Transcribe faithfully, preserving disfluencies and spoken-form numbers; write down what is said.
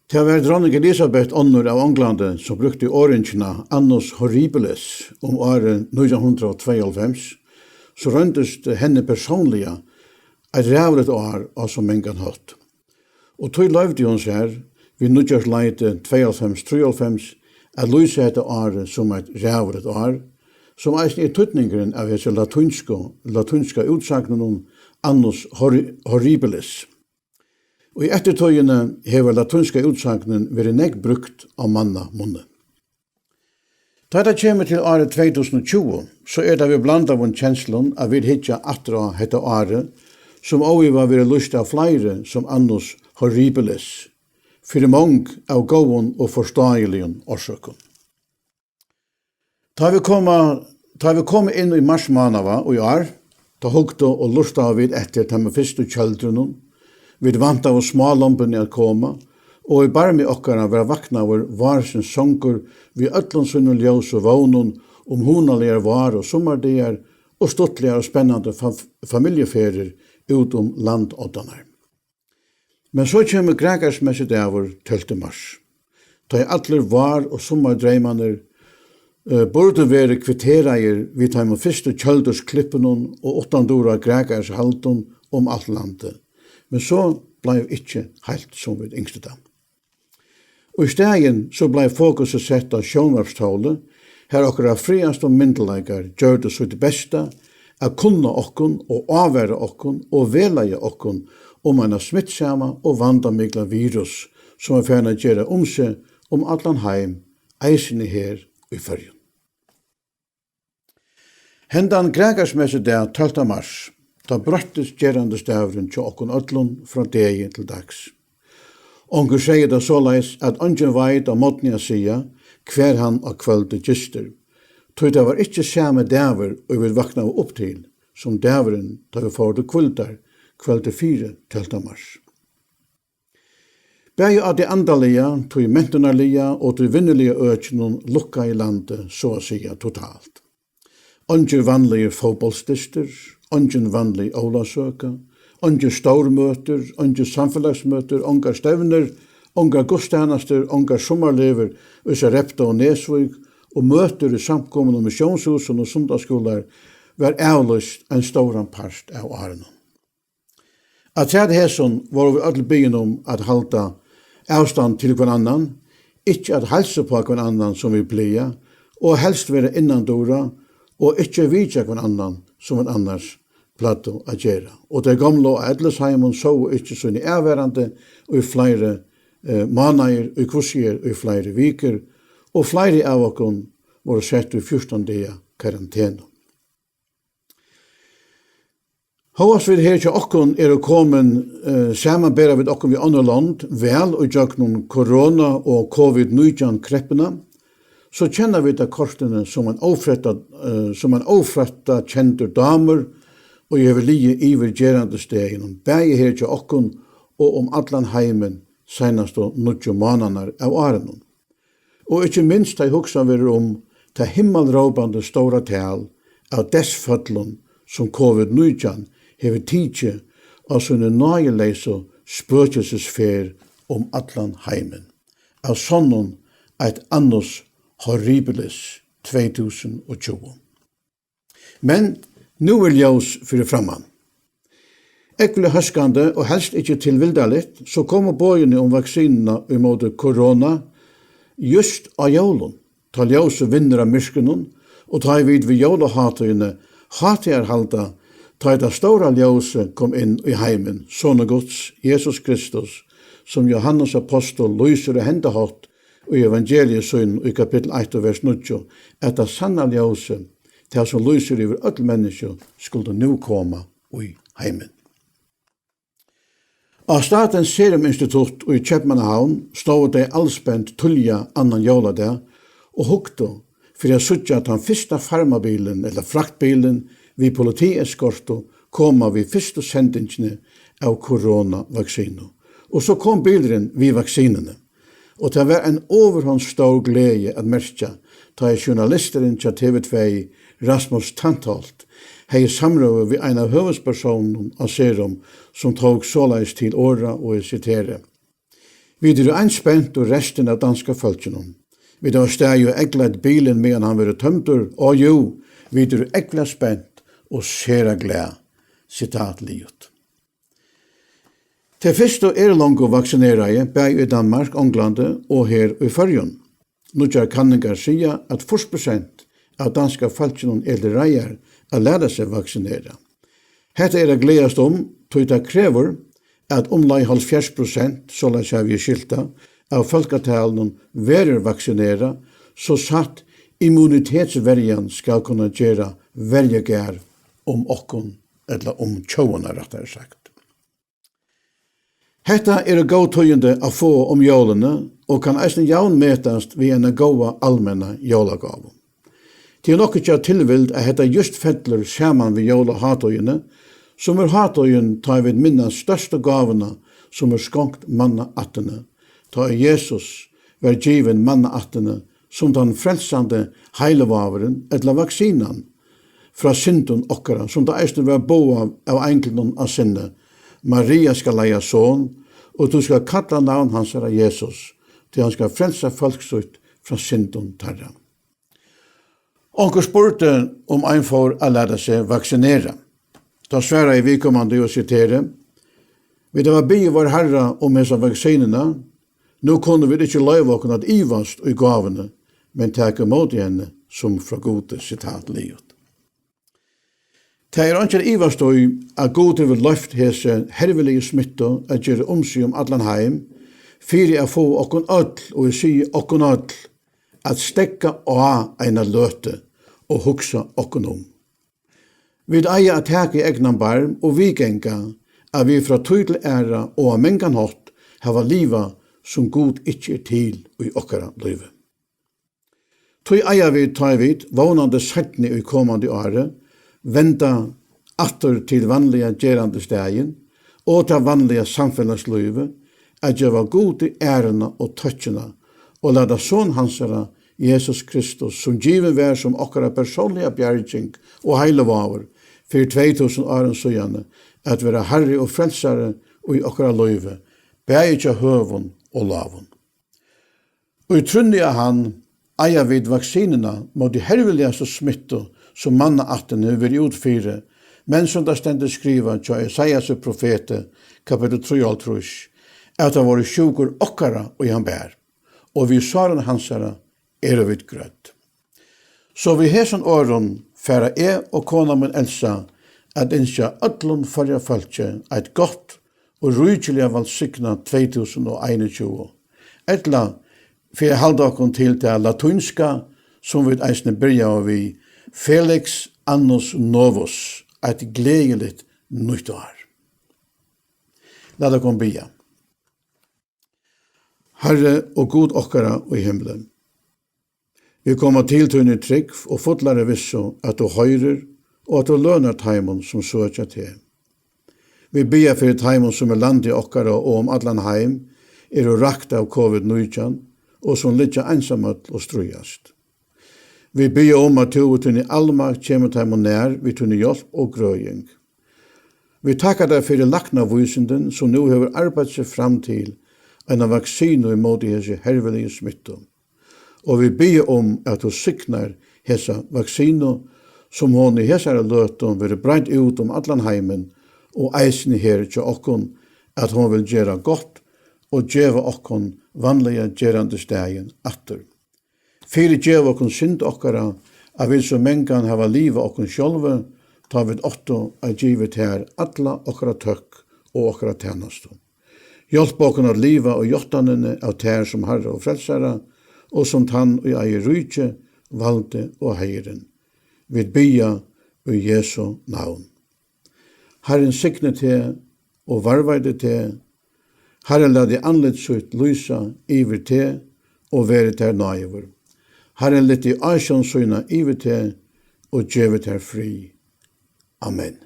Tað var dronning Elisabeth onnur av Onglandi, sum brúkti orðingina Annus Horribilis um árið nítjan hundrað og tveyoghálvfems, sum royndist henni persónliga eitt ræðuligt ár á so mangan hátt. Og tí loyvdi hon sær við nýggjársleiti tveyoghálvfems trýoghálvfems at lýsa hetta árið sum eitt ræðuligt ár, sum eisini er týdningurin av hesi latínsku, latínska útsagninum Annus Horri-, Horribilis. Og í eftirtíðini hevur latínska útsagnin verið nógv brúkt á manna munni. Tá tað kemur til árið tvey túsund og tjúgu, so er tað við blandaðum kenslum, at vit hyggja aftur á hetta árið, sum óivað verður lýst av fleiri sum Annus Horribilis, fyri mong av góðum og forstáiligum orsøkum. Tá vit koma, tá vit koma inn í marsmánaða í ár, tá hugdu og lurtaðu vit eftir teimum fyrstu kjøldrunum. Vit væntaðu smálombini at koma, og í barmi okkara var vaknaður vársins songur við øllum sínum ljósu vónum um hugnaligar vár- og summardagar og stuttligar og spennandi fa-, familjuferðir út um landoddarnar. Men so kemur grækarismessudagur tólvta mars, tá ið allir vár- og summardreymarnir, eh, burdu verið kvitteraðir við teimum fyrstu kjøldursklipunum og uttandura grækarishaldum um alt landið. Men so bleiv ikki heilt, sum vit ynsktu tað. Og í staðin so bleiv fokusið sett á sjónvarpstólið, har okkara frægastu myndugleikar gjørdu sítt besta at kunna okkum og ávara okkum og vegleiða okkum um eina smittsama og vandamikla virus, sum er farin at gera um seg um allan heim, eisini her í Føroyum. Hendan grækarismessudag tólvta mars, tá broyttist gerandisdagurin hjá okkum øllum frá degi til dags. Onkur segði tað soleiðis, at eingin veit á morgni at siga, hvar hann á kvøldi gistir. Tí tað var ikki sami dagur, ið vit vaknaðu upp til, sum dagurin, tá vit fóru til hvíldar kvøldið fyri tólvta mars. Bæði á tí andaliga, tí mentanarliga og tí vinnuliga økinum lukkaði landið, so at siga, totalt. Eingir vanligir fótbóltsdystir, eingin vanlig ólavsøka, eingir stórmøtir, eingir samfelagsmøtir, ongar stevnur, ongar gudstænastur, ongar summarløgur í Sarepta og Nesvík og møtir í samkomum og missiónshúsum og sunnudagsskúlar var avlýst ein stóran part av árinum. Afturat hesum vóru vit øll biðin um at halda avstand til hvønn annan, ikki at heilsa upp á hvønn annan sum vit plaga, og helst vera innandura og ikki vitja hvønn annan sum vit annars plagdu at gera. Og tey gomlu á ellisheimum sóu ikki síni avvarðandi í fleiri, eh, mánaðir, í hvussu er í fleiri vikur, og fleiri av okkum vóru sett í fjúrtan daga karantenu. Hóast vit her hjá okkum eru komin, eh, samanbera vit okkum við onnur lond, væl ígjøgnum korona og covid nítjan kreppuna, so kenna vit tað kortini sum ein ófrætta, eh, sum ein ófrættakendur dámur, og hevur ligið yvir gerandisdeginum, bæði her hjá okkum og um allan heimin seinastu níggju mánaðirnar av árinum. Og ikki minst, tá ið hugsað verður um tað himmalrópandi stóra tal av deyðsføllum, sum covid nítjan hevur tikið á síni náðileysu spøkilsisferð um allan heimin. Av sonnum eitt annus horribilis tvey túsund og tjúgu. Men nú er ljós fyri framman. Ógvuliga hóskandi og helst ikki tilvildarligt, so komu boðini um vaksinuna ímóti korona júst á jólum, tá ljósið vinnur av myrkrinum, og tá ið vit við jólahátíðini hátíðarhalda, tá ið tað stóra ljósið kom inn í heimin, Sonur Guds, Jesus Kristus, sum Jóhannes apostul lýsir á henda hátt í evangelium sínum í kapittul eitt og vers níggju, at tað sanna ljósið, tað sum lýsir yvir øll menniskju, skuldi nú koma í heimin. Á Statens Serum Institut í Keypmannahavn stóðu tey allspent tíðliga annan jóladag og hugdu fyri at síggja tann fyrsta farmabilin ella fraktbilin við politieskortu koma við fyrstu sendingini av koronavaksinu. Og so kom bilurin við vaksinuni. Og tað var ein ovurhonds stór gleði at merkja, tá ið journalisturin hjá T V tvey, Rasmus Tantholdt, hevði samrøðu við ein av høvuðspersónunum á Serum, sum tók soleiðis til orða, og eg siteri: Vit eru eins spent og restin av danska fólkinum. Vit hava staðið og eygleitt bilin, meðan hann verður tømdur. Á jú, vit eru ógvuliga spent og sera glað. Sitat liðugt. Tey fyrstu eru longu vaksineraði, bæði í Danmark, Onglandi og her í Føroyum. Nýggjar kanningar siga, at fýrs prosent av danska fólkinum er til reiðar at lata seg vaksinera. Hetta er at gleðast um, tí tað krevur, at umleið hálvfjerðs prosent, soleiðis havi eg skilt tað, av fólkatalinum verður vaksinerað, so satt immunitetsverjan skal kunna gera verjugarð um okkum, ella um tjóðina, rættari sagt. Hetta eru góð tíðindi at fáa um jólini og kann eisini javnmetast við eina góða almenna jólagávu. Tað er nokk ikki av tilvild, at hetta júst fellur saman við jólahátíðini, sum er hátíðin, tá ið vit minnast størstu gávuna, sum er skonkt mannaættini, tá ið Jesus var givin mannaættini sum tann frelsandi heilivágurin ella vaksinan frá syndum okkara, sum tað eisini var boðað av einglinum á sinni: Maria skal leiða son, og tú skal kalla navn hansara Jesus, tí hann skal frelsa fólk sítt frá syndum teirra. Onkur spurdi, um ein fór at lata seg vaksinera. Tá svaraði viðkomandi, og siteri: Vit hava biðið Vár Harra um hesa vaksinuna, nú kunnu vit ikki loyva okkum at ivast í gávuni, men taka ímóti henni sum frá Gudi. Sitat liðugt. Tað er eingin at ivast í, at Gud hevur loyvt hesi herviligu smittu at gera um seg um allan heim, fyri at fáa okkum øll, og eg sigi okkum øll, at steðga á eina løtu og hugsa okkum um. Vit eiga at taka í egnan barm og viðganga, at vit frá tíð til aðra og á mangan hátt hava livað, sum Gud ikki er til í okkara lívi. Tí eiga vit, tá ið vit, vónandi seinni í komandi ári, venda aftur til vanliga gerandisdagin og tað vanliga samfelagslívið, at geva Gudi æruna og tøkkina og lata Son hansara, Jesus Kristus, sum givin var sum okkara persónliga bjarging og heilivágur fyri tvey túsund árum síðani, at vera Harri og Frelsari í okkara lívi, bæði hjá høgum og lágum. Í trúnni á hann eiga vit vaksinuna móti herviligastu smittu, sum mannaættin hevur verið út fyri, men sum tað stendur skrivað hjá Esaiasi profeti, kapittul trýoghálvtrýss, at tað vóru sjúkur okkara, ið hann bar, og við sárum hansara eru vit grødd. So við hesum orðum fara eg og kona mín Elsa at ynskja øllum Føroya fólki eitt gott og ríkiliga vælsignað tvey túsund og einogtjúgu, ella, fyri at halda okkum til tað latínska, sum vit eisini byrjaðu við, Felix Annus Novus, eitt gleðiligt nýtt ár. Lat okkum biðja. Harri og Gud okkara í himli, vit koma til tín í trúgv og fullari vissu, at tú hoyrir og at tú lønar teimum, sum søkja teg. Vit biðja fyri teimum, sum í landi okkara og um allan heim eru rakt av covid nítjan og sum liggja einsamøll og stríðast. Vit biðja um, at tú við tíni almakt kemur teimum nær við tíni hjálp og grøðing. Vit takka tær fyri læknavísindin, sum nú hevur arbeitt seg fram til eina vaksinu ímóti hesi herviligu smittu. Og vit biðja um, at tú signar hesa vaksinu, sum hon í hesari løtu verður breidd út um allan heimin, og eisini her hjá okkum, at hon vil gera gott og geva okkum vanliga gerandisdagin aftur. Fyrigev okkum synd okkara, at vit so mangan hava livað okkum sjálvi, tá vit áttu at givið tær alla okkara tøkk og okkara tænastu. Hjálp okkum at liva í játtanini av tær sum Harra og Frelsara, og sum tann, ið eigur ríki, valdi og heiðurin. Vit biðja í Jesu navn. Harrin signi teg og varðveiti teg. Harrin lati andlit sítt lýsa yvir teg og veri tær náðigur. Harrin lyfti ásjón sína yvir teg og gevi tær frið. Amen.